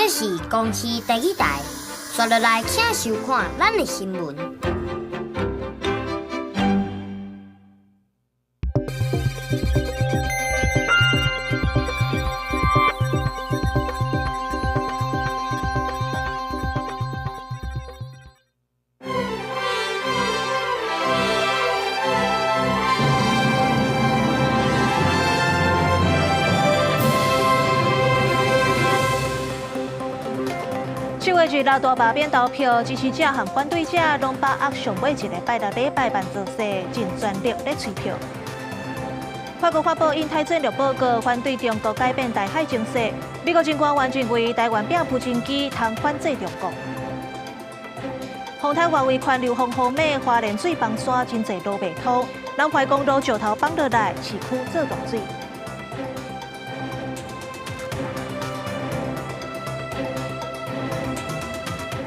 這是公視第一台，刷落來請收看咱的新聞。7月26大罷免投票，支持者和反對者攏把握上尾一个拜六禮拜辦造勢，盡全力咧催票。法國發布印太戰略報告，反對中國改變台海情勢。美國軍官員認為台灣摒無人機通反制中國。風颱外圍環流風雨猛，花蓮水崩山真濟路袂通，南懷公路石頭崩落來，市區做大水。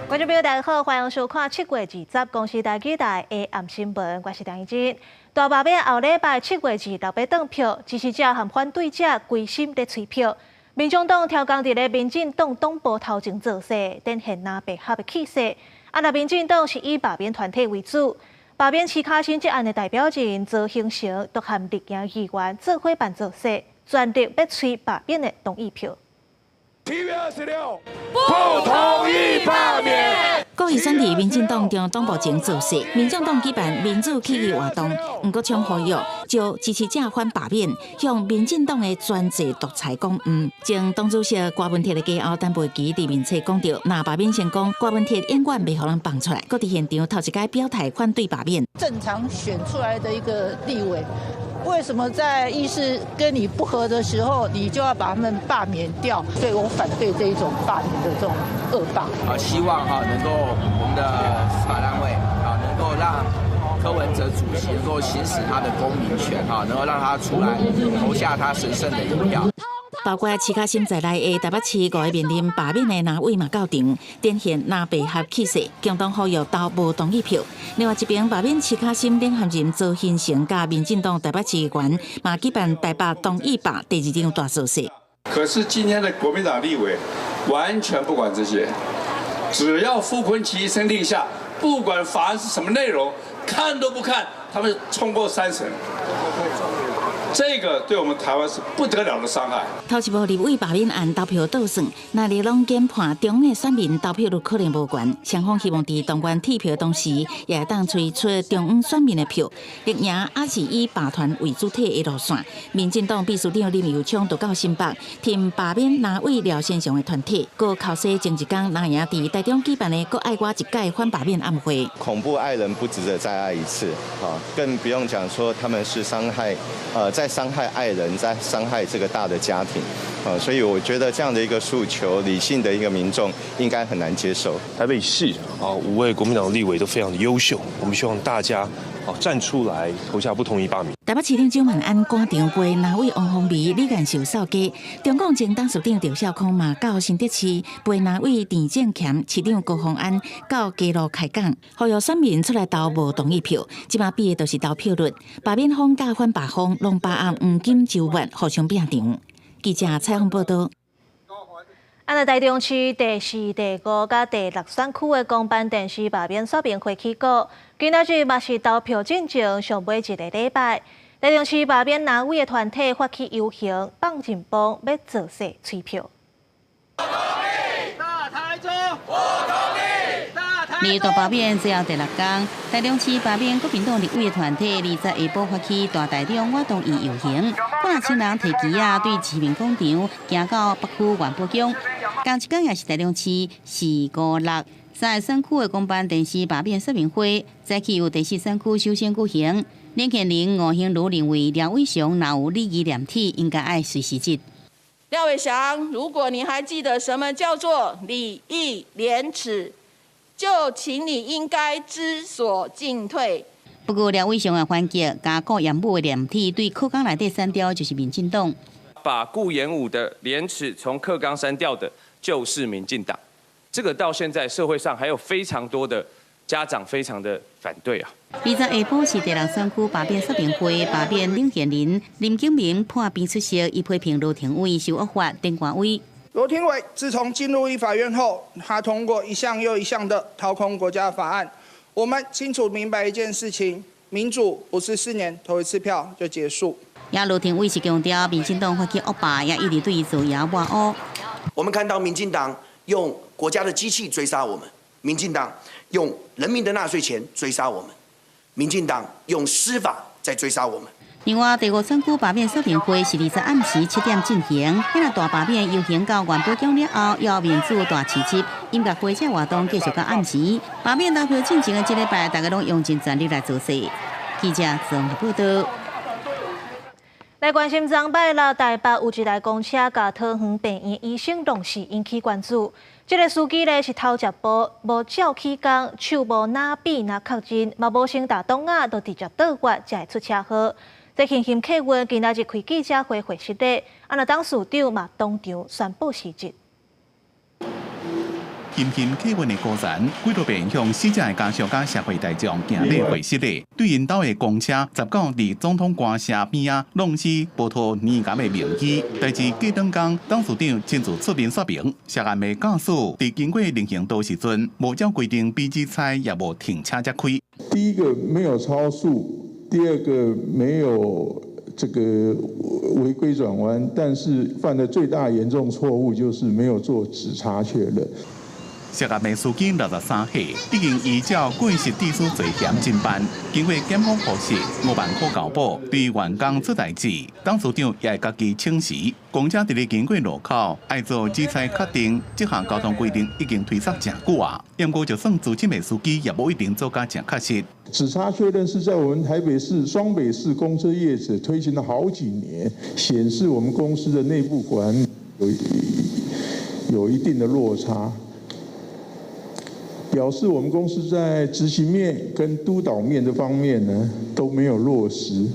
觀眾朋友，大家好，歡迎收看7月20公視台語台的暗新聞，我是梁怡珍。大罷免後禮拜7月26欲轉票，支持者和反對者規心咧催票。民眾黨挑工佇咧民進黨黨部頭前造勢，展現藍白合的氣勢。啊，若民進黨是以罷免團體為主，罷免徐巧芯這案的代表人曹興誠，都和立行議員做伙辦造勢，全力欲催罷免的同意票。7月26，不同意罷免。故意選佇民進黨中黨部前造勢，民眾黨舉辦民主起義活動，毋過搶呼籲，招支持者反罷免，向民進黨的專制獨裁講毋。前黨主席郭文鐵的家後陳培基佇面冊講著，若罷免成功，郭文鐵永遠袂予人放出來。閣佇現場頭一擺表態反對罷免。正常選出來的一個立委，為什麼在意識跟你不合的時候，你就要把他們罷免掉？所以我反對這一種罷免的這種惡罷。啊，希望哈能夠我們的司法單位啊，能夠讓柯文哲主席能夠行使他的公民權哈，能夠讓他出來投下他神聖的一票。包括徐巧芯在內的台北市五个面臨罷免的藍委嘛到場，展現藍白合氣勢，共同呼籲投無同意票。另外一邊罷免徐巧芯領銜人曹興誠佮民進黨台北市議員嘛舉辦台北同意罷第二場大造勢。可是今天的國民黨立委完全不管這些，只要傅崐萁一聲令下，不管法案是什麼內容，看都不看，他們衝過三審。這個對我們台灣是不得了的傷害。頭一波立委罷免案投票倒算，若你攏研判中央選民投票率可能無懸，雙方希望佇動員鐵票同時，也會當催出中央選民的票。力贏也是以罷團為主體的路線。民進黨秘書長林右昌就到新北，挺罷免藍委廖先祥的團體。閣口說前一工藍營佇台中舉辦的閣愛我一屆反罷免暗會。恐怖愛人不值得再愛一次，更不用講說他們是傷害，在傷害愛人，在傷害這個大的家庭，所以我覺得這樣的一個訴求，理性的一個民眾應該很難接受。台北市5位國民黨立委都非常的優秀，我們希望大家站出來投下不同意罷免。台北市長蔣萬安趕場陪藍委王鴻薇、李彥秀掃街，中共前董事長趙少康嘛到新竹市陪藍委陳政權、市長高虹安到街路開講，呼籲選民出來投無同意票。這馬比的就是投票率，罷免方佮反罷方攏把握黃金週末互相拼場。記者採訪報導。啊，那台中市第四、第五、佮第六選區的公辦電視罷免說明會起鼓，今仔日嘛是投票進前上尾一个禮拜。台中市罷免藍委的團體發起遊行，放陣風欲造勢催票。大台中，我同意。大台二大罷免最後第六工，台中市罷免國民黨立委的團體20下晡發起大台中我同意遊行，幾若千人提旗仔對市民廣場行到北區萬寶宮。仝一工也是台中市4、5、6三个選區的公辦電視罷免說明會，早起由第四選區首先舉行。林建林、吳興如認為廖偉翔若有禮義廉恥，應該愛隨時職。廖偉翔，如果你還記得什麼叫做禮義廉恥，就請你應該知所進退。不過廖偉翔也反擊，共顧炎武的廉恥對課綱內底刪掉就是民進黨。把顧炎武的廉恥從課綱刪掉的，就是民進黨。這個到現在社會上還有非常多的家長非常的反對啊。20下晡是第六選區罷免說明會，罷免領銜人林景明破病出席，伊批評羅庭偉受惡法，頂官威。羅廷偉自從進入立法院後，他通過一項又一項的掏空國家法案。我們清楚明白一件事情：民主不是4年投一次票就結束。也羅廷偉是強調，民進黨發起惡霸，也一直對伊造謠抹烏。我們看到民進黨用國家的機器追殺我們，民進黨用人民的納稅錢追殺我們，民進黨用司法在追殺我們。另外，第五選區罷免說明會是20暗時7點進行。彼若大罷免遊行到元寶宮了後，要民主大市集音樂會這活動繼續到暗時。罷免投票進行的這禮拜，大家攏用盡全力來造勢。記者綜合報道。來關心，昨拜六台北有一台公車共桃園病院醫生撞死，引起關注。這个司機咧是偷食步，無照起工，手無拿筆若確認，嘛無先打擋仔，就直接倒彎才會出車禍。這興欣客運今仔日開記者會會失禮，啊若董事長嘛當場宣布辭職。興欣客運的高層幾度遍向死者的家屬佮社會大眾行禮會失禮，對𪜶兜的公車19佇總統官舍邊仔弄死報托年癌的名醫，代誌過兩工，董事長親自出面說明，涉案的駕駛佇經過人行道時陣，無照規定比指塞，也無停車才開。第一個沒有超速，第二個沒有這個違規轉彎，但是犯的最大嚴重錯誤就是沒有做指差確認。涉案的司機63歲，已經依照過失致死罪嫌偵辦。經過檢方核實，5萬塊交保，對員工出代誌，董事長也會家己請辭。公車佇咧經過路口，愛做指塞確定，這項交通規定已經推捒誠久啊。不過就算資深的司機，也無一定做甲誠確實。指差確認是在我們台北市雙北市公車業者推行了好幾年，顯示我們公司的內部管理有一定的落差。表示我們公司在執行面跟督導面的方面呢都沒有落實。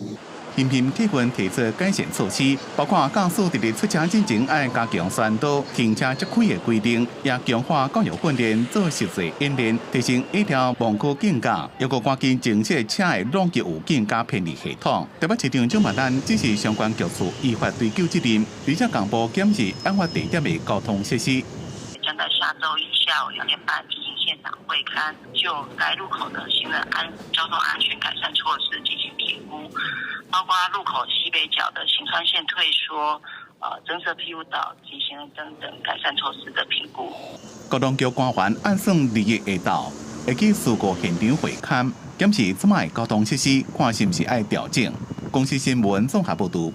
興欣客運提出改善措施，包括駕駛佇咧出車進前愛加強宣導停車才開的規定，也強化教育訓練做實際演練，提升一條望科境界，猶閣趕緊增設車的撞擊預警佮偏離系統。台北市長蔣萬安指示相關局處依法追究責任，而且共部檢視案發地點的交通設施。將在下週一下午2點半進行現場會勘，就該路口的行人交通安全改善措施進行評估，包括路口西北角的行穿線退縮、增設庇護島及行人燈等改善措施的評估。交通局官員按算2日下晝會去事故現場會勘，檢視這擺交通設施，看是毋是愛調整。公視新聞綜合報導。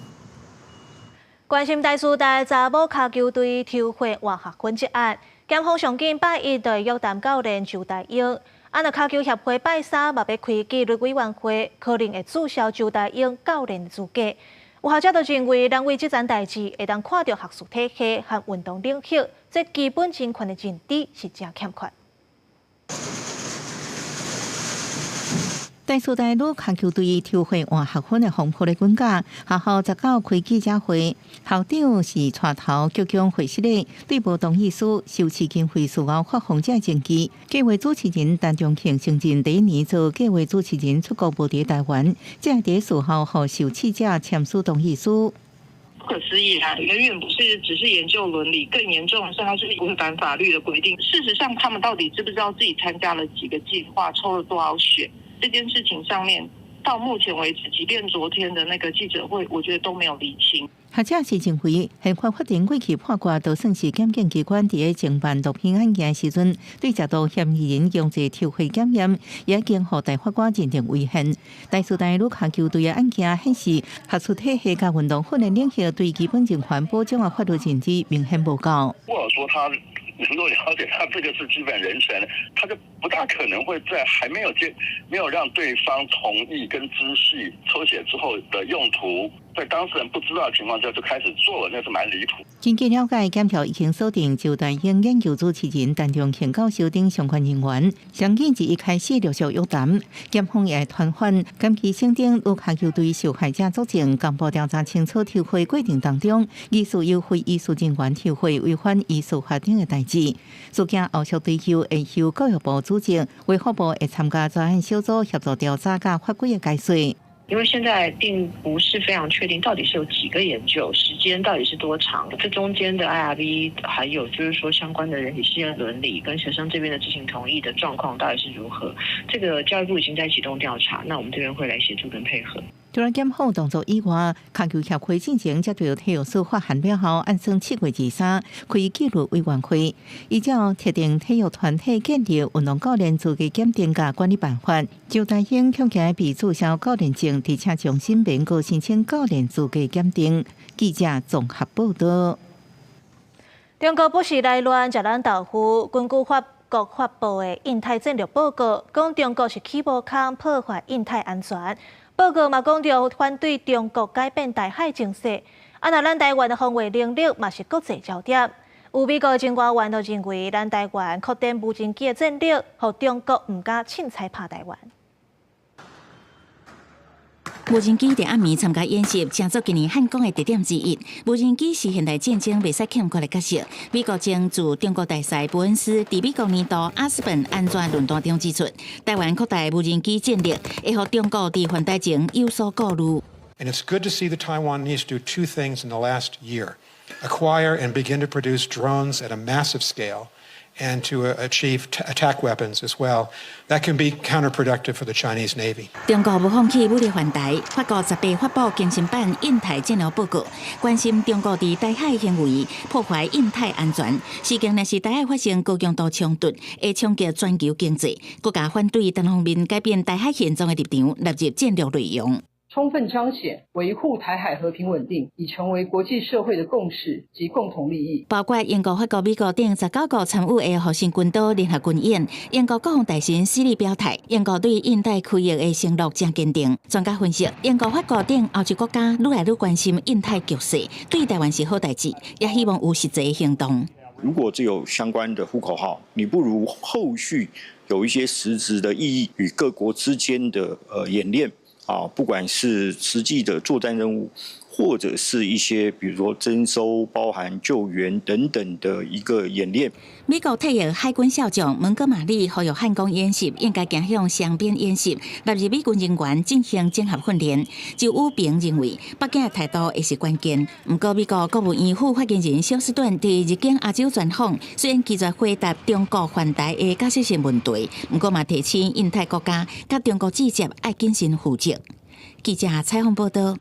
關心台師大查某跤球隊抽血換學分這案，檢方上緊拜一就約談教練周大英。啊，若跤球協會拜三嘛欲開紀律委員會，可能會註銷周大英教練資格。有學者就認為，人為這層代誌會當看著學術體系和運動領域，這基本人權的認知是誠欠缺。台師大女跤球隊抽血換學分的風波咧滾價，學校19開記者會，校長是帶頭鞠躬會失禮，對無同意書收取經費事後發放這證據。計劃主持人陳忠慶承認第一年做計劃主持人出國無佇台灣，才佇事後予受試者簽署同意書。不可思議啊！遠遠不是只是研究倫理，更嚴重的是，它是違反法律的規定。事實上，他們到底知不知道自己參加了幾個計劃，抽了多少血？這件事情上面，到目前為止，即便昨天的那個記者會，我覺得都沒有釐清。學者是認為，憲法法庭過去判決，就算是檢警機關佇咧偵辦毒品案件時陣，對食毒嫌疑人強制抽血檢驗，也已經予大法官認定違憲。台師大女跤球隊的案件顯示，學術體系佮運動訓練領域對基本人權保障的法律認知明顯無夠。如果說他能夠了解他這個是基本人權，他就不大可能會在還沒有接、沒有讓對方同意跟知悉抽血之後的用途，在當事人不知道的情況下就開始做了，那是蠻離譜。根據了解，檢調已經鎖定周大英研究主持人陳忠慶教授等相關人員，相信自一開始陸續約談，檢方也會傳喚檢舉省頂女跤球隊受害者作證，公布調查清楚抽血過程當中，疑似有非醫事人員抽血違反醫事法定的代誌。事件後續追究會由教育部組織，衛福部會參加專案小組協助調查佮法規的解說。因為現在並不是非常確定到底是有幾個研究，時間到底是多長，這中間的 IRB，還有就是說相關的人體試驗倫理跟學生這邊的知情同意的狀況到底是如何，這個教育部已經在啟動調查，那我們這邊會來協助跟配合。除了檢控動作以外，跤球協會進前接著體育署發函了後，按算7月23開紀律委員會，依照特定體育團體建立運動教練資格檢定佮管理辦法，周大興恐驚被註銷教練證，而且重新免過申請教練資格檢定。記者綜合報道。中國不時來亂食咱豆腐，根據法國發布的印太戰略報告，講中國是起無空破壞印太安全。報告嘛講著反對中國改變台海情勢，啊，若咱台灣的防衛能力嘛是國際焦點。有美國情官員都認為，咱台灣擴展無人機的戰力，予中國毋敢凊彩拍台灣。無人機佇暗暝參加演習，成做今年漢光的特點之一。無人機是現代戰爭袂使欠缺的角色。美國前駐中國大使伯恩斯佇美國年度阿斯本安全論壇中指出，台灣擴大無人機戰力，會予中國佇環台前有所顧慮。 And it's good to see the Taiwanese do two things in the last year: acquire and begin to produce drones at a massive scale, and to achieve attack weapons as well. That can be counterproductive for the Chinese Navy. 中國無放棄武力犯台，法國18發布更新版印太戰略報告，關心中國佇台海行為破壞印太安全。事件若是台海發生高強度衝突，會衝擊全球經濟。國家反對單方面改變台海現狀的立場，納入戰略內容。充分彰顯維護台海和平穩定，已成為國際社會的共識及共同利益。包括英國、法國、美國等19國參與的和平群島聯合軍演，英國國防大臣斯利表態，英國對印太區域的承諾誠堅定。專家分析，英國、法國等歐洲國家愈來愈關心印太局勢，對台灣是好代誌，也希望有實際行動。如果只有相關的呼口號，你不如後續有一些實質的意義與各國之間的演練。啊，不管是實際的作戰任務，或者是一些比如說徵收、包含救援等等的一個演練。美國退役海軍少將蒙哥馬利呼籲漢光演習應該走向雙邊演習，納入美軍人員進行整合訓練。周宇平認為，北京的態度會是關鍵。毋過，美國國務院副發言人休斯頓佇日經亞洲專訪，雖然拒絕回答中國犯台的假設性問題，毋過嘛提醒印太國家佮中國之間愛謹慎負責。記者採訪報道。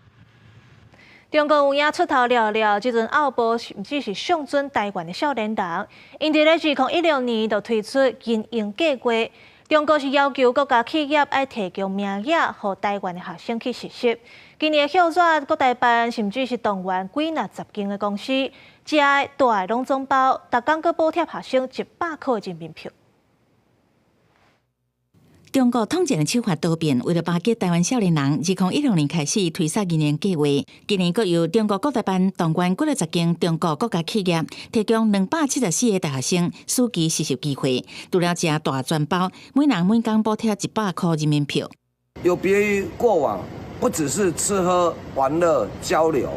中國有影出頭了了，這陣奧步甚至是相準台灣的少年人，𪜶佇咧2016年就推出菁英計畫。中國是要求國家企業愛提供名額，予台灣的學生去實習。今年的歇熱，國台辦甚至是動員幾若十間的公司，食的住的攏總包，逐工閣補貼學生100塊人民幣。中國統戰的手法多變，為了巴結台灣少年人，2016年開始推捒菁英計畫。今年閣由中國國台辦動員幾若十間中國國家企業，提供274個大學生暑期實習機會。除了食大全包，每人每工補貼100塊人民幣。有別於過往，不只是吃喝玩樂交流，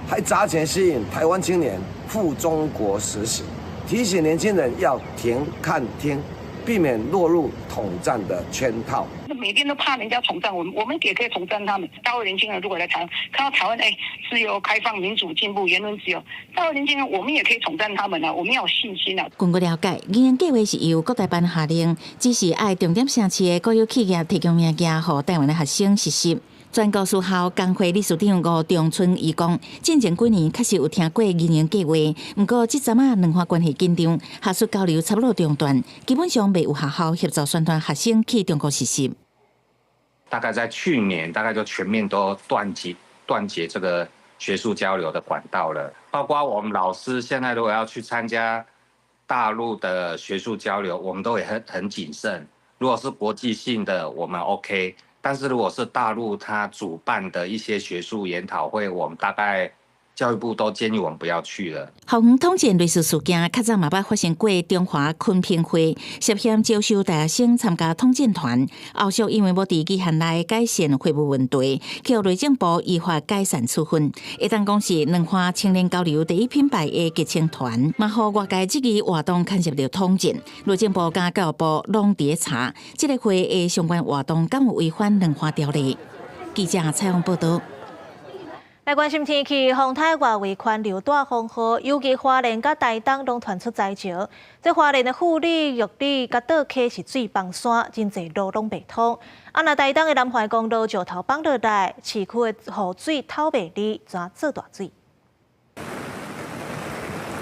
還砸錢吸引台灣青年赴中國實習，提醒年輕人要停、看、聽。避免落入統戰的圈套。每天都怕人家統戰我們，我們也可以統戰他們。大陸年輕人如果來台灣，看到台灣自由、開放、民主、進步、言論自由，大陸年輕人我們也可以統戰他們啊！我們要有信心啊！根據了解，菁英計畫是由國台辦下令，指示愛重點城市的國有企業提供名額，予台灣的學生實習。全國私校工會理事長吳長春伊講，進前幾年確實有聽過菁英計畫，毋過這陣仔兩岸關係緊張，學術交流差不多中斷，基本上未有學校協助宣傳學生去中國實習。大概在去年，大概就全面都斷絕這個學術交流的管道了。包括我們老師現在如果要去參加大陸的學術交流，我們都會很謹慎。如果是國際性的，我們 OK。但是如果是大陸他主辦的一些學術研討會，我們大概教育部都建議我們不要去了。校園統戰類似事件，較早嘛捌發生過中華昆評會涉嫌招收大學生參加統戰團，後續因為無佇期限內改善會務問題，予內政部依法解散處分。會當講是兩岸青年交流第一品牌的傑青團，嘛予外界質疑活動牽涉著統戰。內政部佮教育部攏佇咧查，這個會的相關活動敢有違反兩岸條例。記者採訪報道。來關心天氣，風颱外圍環流大風雨，尤其花蓮佮台東攏傳出災情。這花蓮的富里、玉里佮倒溪是水崩山，真濟路攏袂通。啊，若台東的南環公路石頭崩落來，市區的雨水透袂離，怎做大水？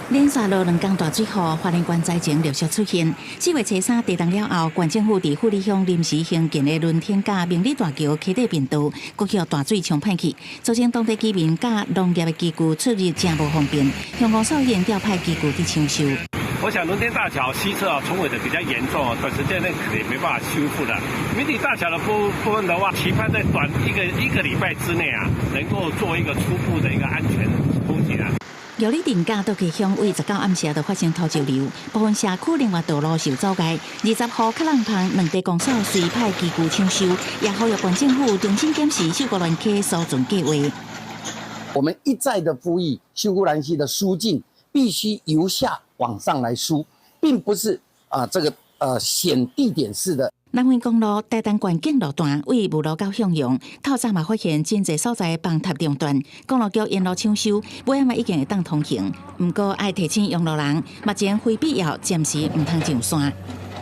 連續落兩工大水雨，花蓮縣災情陸續出現。4月初3地動了後，縣政府佇富里鄉臨時興建的倫天佮明理大橋溪底便道，閣予大水沖歹去，造成當地居民佮農業的機具出入誠無方便。鄉公所已經調派機具佇搶修。我想倫天大橋西側啊沖毀的比較嚴重啊，短時間內可能沒辦法修復的。明理大橋的部分的話，期盼在短一個禮拜之內啊，能夠做一個初步的一個安全通行啊。玉里鎮佮倒溪鄉位19暗時就發生土石流，部分社區另外道路受阻礙。20號克朗旁兩地公所隨派機具搶修，也呼籲縣政府重新檢視秀姑巒溪疏浚計劃。我們一再的呼籲秀姑巒溪的疏浚必須由下往上來疏，並不是啊這個選地點式的。南橫公路台東縣境路段位霧路到向陽，透早嘛發現真濟所在崩塌中斷，公路局沿路搶修，尾仔嘛已經會當通行。毋過愛提醒用路人，目前非必要暫時毋通上山。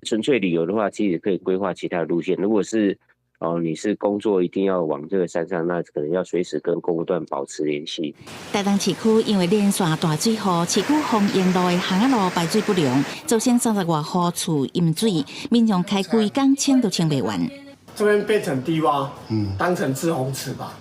純粹旅遊的話，其實可以規劃其他路線。如果是哦，你是工作一定要往這個山上，那可能要隨時跟公務段保持聯繫。台東市區因為連續大水雨，市區豐榮路的巷仔路排水不良，造成30外戶厝淹水，民眾開規工清都清袂完。這邊變成低窪，當成滯洪池吧。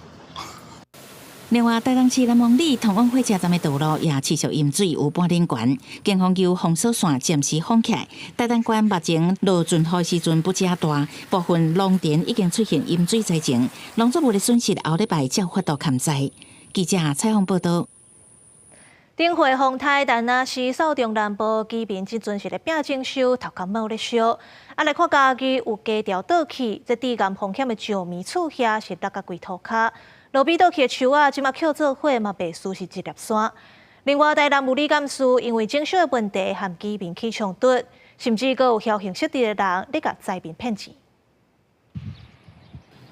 另外，台東市南王里通往火車站的道路也持續淹水，有半頂懸，警方由封鎖線暫時封起來。台東縣目前落陣雨時陣不誠大，部分農田已經出現淹水災情，農作物的損失後禮拜才有法度勘災。記者採訪報道。頂回風颱，但若是掃中南部居民這陣是咧拼整修，頭殼帽咧燒。啊，來看嘉義有街條倒去，這致癌風險的石棉厝遐是落甲規塗跤。路邊倒去的樹仔，這馬抾做伙嘛，袂輸是一粒山。另外，台南有里監事因為整修的問題，和居民起衝突，甚至閣有僥倖失智的人咧共災民騙錢。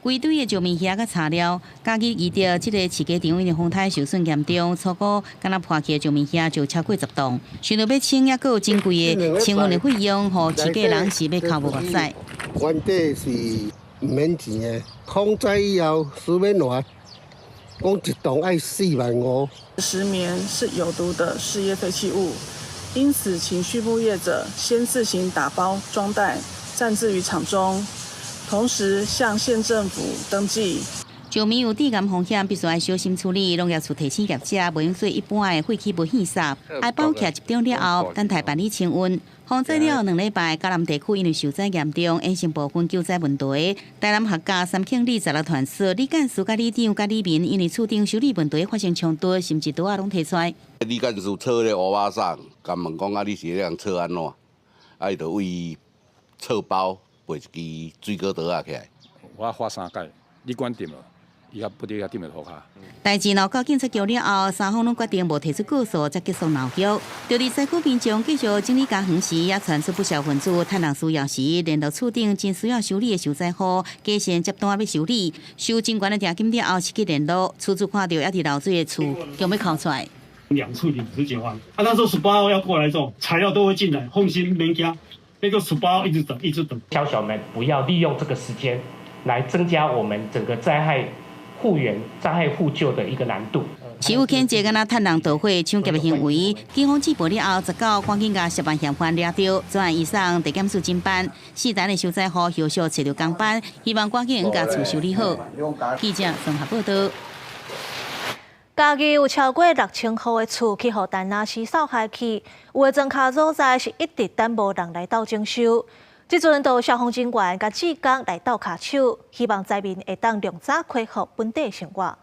規堆的石棉瓦佮柴料，嘉義義德這個飼雞場因為風颱受損嚴重，初估敢若破去的石棉瓦就超過10棟，想著欲清，猶閣有真貴的清運的費用，予飼雞人是欲哭無目屎。原底是毋免錢的，風災以後四免偌，講一棟愛4萬5。石棉是有毒的事業廢棄物，因此請畜牧業者先自行打包裝袋，暫置於場中。同時向縣政府登記。石棉有致癌風險，必須愛小心處理。農業處提醒業者，袂用做一般的廢棄物棄圾，愛包起來集中了後，等待辦理清運。風災了2禮拜，嘉南地區因為受災嚴重，衍生部分救災問題。台南學甲三慶里16傳說，李幹事佮里長佮里民因為厝頂修理問題發生衝突，甚至刀仔攏提出來。李幹事吵咧烏巴桑，共問講啊，你是咧人吵按怎？啊，伊就為錯包。背一支水果刀仔起來。我發三擺，你管掂無？伊較不佇遐踮佇塗跤。代誌鬧到警察局了後，三方攏決定無提出告訴，才結束鬧劇。就佇災區民眾繼續整理家園時，也傳出不少分子趁人需要時，聯絡厝頂真需要修理的受災戶，加線接單欲修理，收真懸的定金了後失去聯絡，厝主看著猶佇漏水的厝，強欲哭出來。兩處50幾萬，啊，那時候18號要過來做，材料都會進來，放心免驚。那個18號一直等，一直等。小小們不要利用這個時間來增加我們整個災害復原、災害復救的一個難度。市府譴責敢若趁人導火搶劫的行為，警方接報了後，19趕緊共涉案嫌犯抓著，專案移送地檢署偵辦。四單的受災戶後續揣著工班，希望趕緊共厝修理好。記者綜合報道。嘉義有超過6000戶的厝去予田納西掃害去，有的莊跤所在是一直等無人來鬥整修。這陣就消防人員佮志工來鬥跤手，希望災民會當量早恢復本底生活。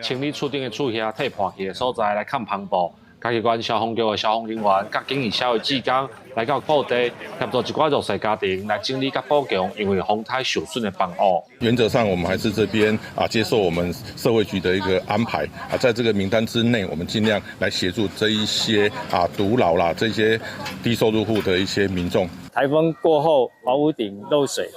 清理厝頂的厝瓦替破去的所在來崁帆布，嘉義縣消防局的消防人員佮景義社的志工來到各地協助一寡弱勢家庭來整理佮補強，因為風颱受損的房屋。原則上，我們還是這邊啊接受我們社會局的一個安排啊，在這個名單之內，我們盡量來協助這一些啊獨老啦、這些低收入戶的一些民眾。颱風過後，房屋頂漏水，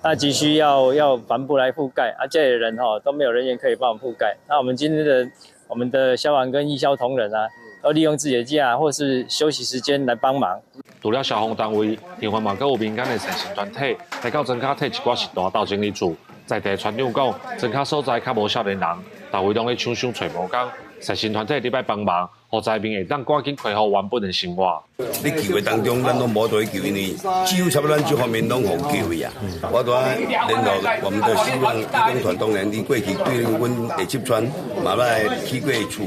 那急需要帆布來覆蓋，啊，這裡的人吼都沒有人員可以幫我們覆蓋。那我們今天的我們的消防跟義消同仁啊，都利用自己的假或是休息時間來幫忙。除了消防單位，另外嘛，閣有民間的善心團體來到莊跤提一寡食大鬥整理厝。在地村長講，莊跤所在較無少年人，逐位攏咧搶修揣無工，善心團體佇擺幫忙，予災民會當趕緊恢復原本的生活。你救的當中，咱攏無法去救，因為幾乎差不多咱這方面攏予救去啊。我拄仔聯絡，我們都希望義工團當然，伊過去對阮下七村嘛來起過厝，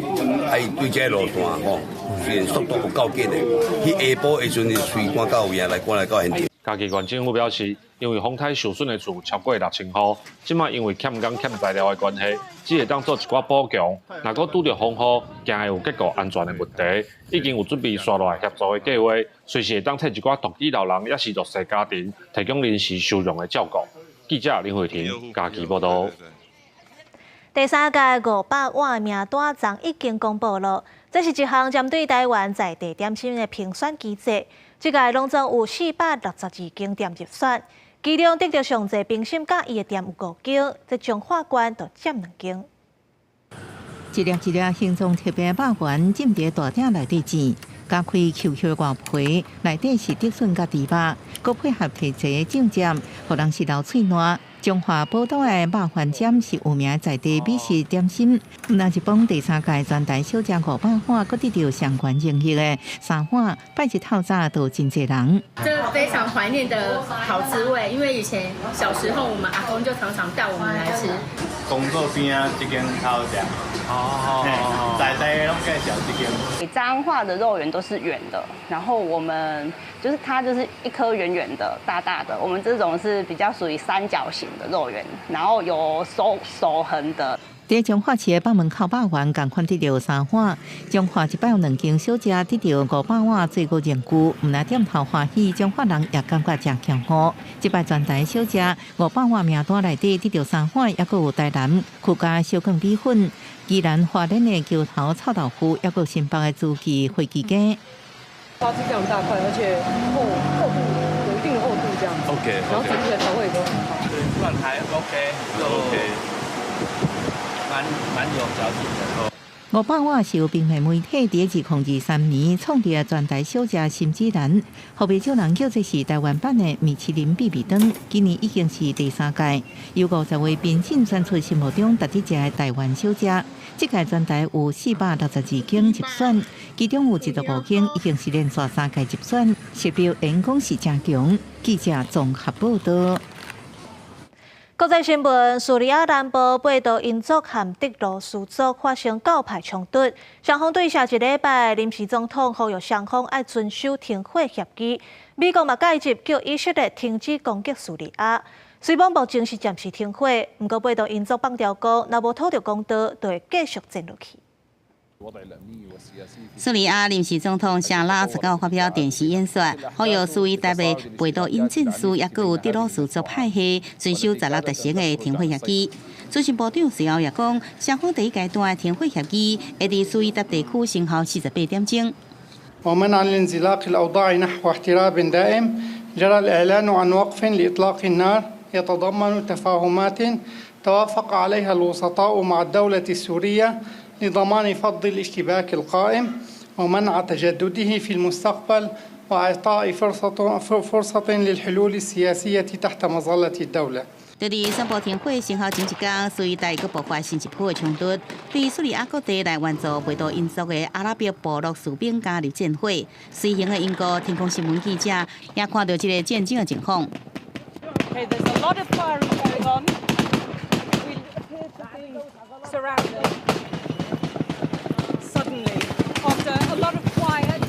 啊，伊對這個路線吼，雖然速度有夠緊的，彼下晡的時陣隨趕到位啊，來趕來到現場。嘉義縣政府表示，因為風颱受損的厝超過6000戶，這擺因為欠工欠材料的關係，只會當做一寡補強。若閣拄著風雨，驚會有結構安全的問題，已經有準備紲落來協助的計劃，隨時會當替一寡獨居老人，抑是弱勢家庭提供臨時收容的照顧。記者林慧婷嘉義報導。第三屆500碗名單昨已經公布了，這是一項針對台灣在地點心的評選機制。這屆攏總有462間店入選，其中得著上濟評審佮意的店有五間，這彰化縣就佔兩間。一粒一粒形狀特別的肉圓，浸佇大鼎內底煎，咬開 Q Q 外皮，內底是竹筍佮豬肉，閣配合提齊醬汁，予人食流喙瀾。彰化寶島的肉圓尖是有名在地美食點心，毋但是幫第三屆全台小食500碗，閣得著相關榮譽的三碗，拜日透早都真濟人。這非常懷念的好滋味，因為以前小時候我們阿公就常常帶我們來吃。工作邊仔這間較好食，哦，在地攏介紹這間。彰化的肉圓都是圓的，然後我們就是它就是一顆圓圓的、大大的，我們這種是比較屬於三角形的肉圓，然後有手手痕的。佇彰化市的北門口肉圓，仝款得著三碗。彰化這擺有兩間小食得著500碗最高榮譽，毋但店頭歡喜，彰化人也感覺誠驕傲。這擺全台小食500碗名單內底得著三碗，抑閣有台南客家小卷米粉、宜蘭花蓮的橋頭臭豆腐，抑閣有新北的竹崎火雞羹。花枝非常大塊，而且厚度有一定的厚度，這樣子。 OK，然後整體的調味都很好。對，算還 OK，OK，蠻有嚼勁的。 500碗是由平面媒體佇2023年創立的全台小食新指南，予袂少人叫做是台灣版的米其林必比登。今年已經是第三屆，由50位評審選出心目中值得食的台灣小食。這屆全台有462間入選，其中有15間已經是連續三屆入選，代表員工是誠強。記者綜合報導。國際新聞：敘利亞南部貝多因族和德魯斯族發生教派衝突，雙方對上一禮拜臨時總統呼籲雙方愛遵守停火協議。美國嘛介入，叫以色列停止攻擊敘利亞。雖罔目前是暫時停火，毋過貝多因族放調講，若無討著公道，就會繼續戰落去。敘利亞臨時總統沙拉19發表電視演說，呼籲蘇伊達的貝多因戰士，抑閣有德魯斯族派系遵守十六達成的停火協議。資訊部長隨後也講，雙方第一階段的停火協議會佇蘇伊達地區生效48點鐘。 ومنعا لانزلاق الأوضاع نحو احتراب دائم جرى الإعلان عن وقف لإطلاق النار يتضمن تفاهمات توافق عليها الوسطاء مع الدولة السورية لضمان فض الاشتباك القائم ومنع تجدده في المستقبل وإعطاء فرصة للحلول السياسية تحت مظلة الدولة. 就佇宣布停火生效前一工，敘利亞閣爆發新一波的衝突，對敘利亞各地來援助貝多因族的阿拉伯部落士兵加入戰火。隨行的英國天空新聞記者也看著這个戰爭的情況。 Okay, there's a lot of firing going on. We appear to be surrounded. Suddenly, after a lot of quiet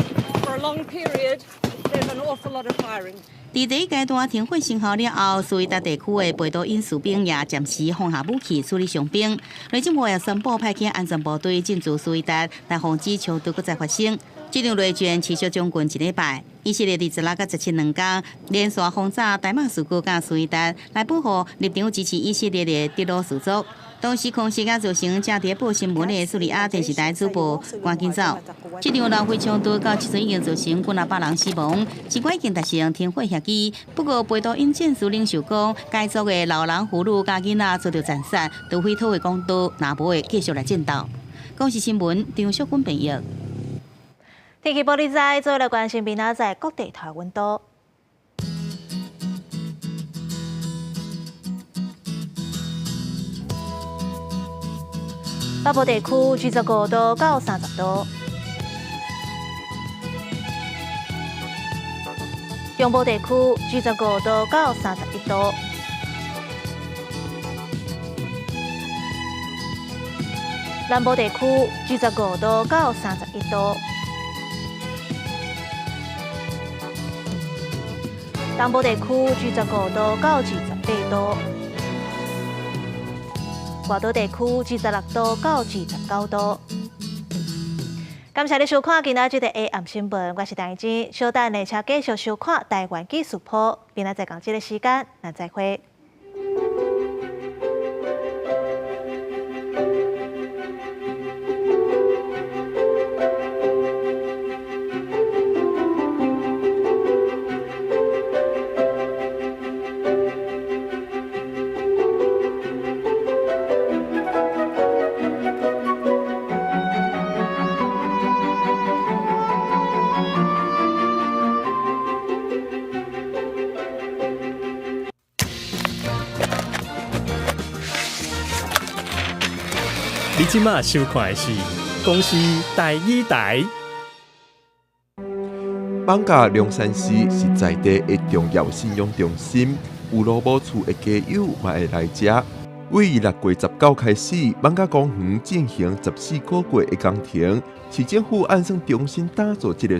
for a long period, there's an awful lot of firing. 佇第一階段停火生效了後，蘇伊達地區的貝多因士兵也暫時放下武器處理傷兵。內政部也宣布派遣安全部隊進駐蘇伊達，來防止衝突閣再發生。這場內戰持續將近一禮拜。以色列佇16佮17兩工連續轟炸大馬士革佮蘇伊達，來保護立場支持以色列的德魯斯族。當時空襲造成正佇報新聞的敘利亞電視台主播趕緊走。這場流血衝突到這陣已經造成幾若百人死亡，儘管已經達成停火協議。不過，貝都因戰士領袖講，該族的老人、婦女佮囡仔遭著殘殺，除非討回公道，若無會繼續來戰鬥。公視新聞張淑芬編譯。天氣報你知，做來關心明仔載各地頭溫度。北部地區25度到30度，中部地區25度到31度，南部地區25度到31度，東部地區25度到28度。外島地區26度到29度。感謝你收看今仔這個下暗新聞，我是陳怡靜。稍等下，請繼續收看台灣技術鋪。明仔載仝這個時間，咱再會。你這馬收看的是公視台語台。艋舺龍山寺是在地的重要信仰中心，有老母厝的街友嘛會來遮。對6月19開始，艋舺公園進行14個月的工程，市政府按算重新打造這个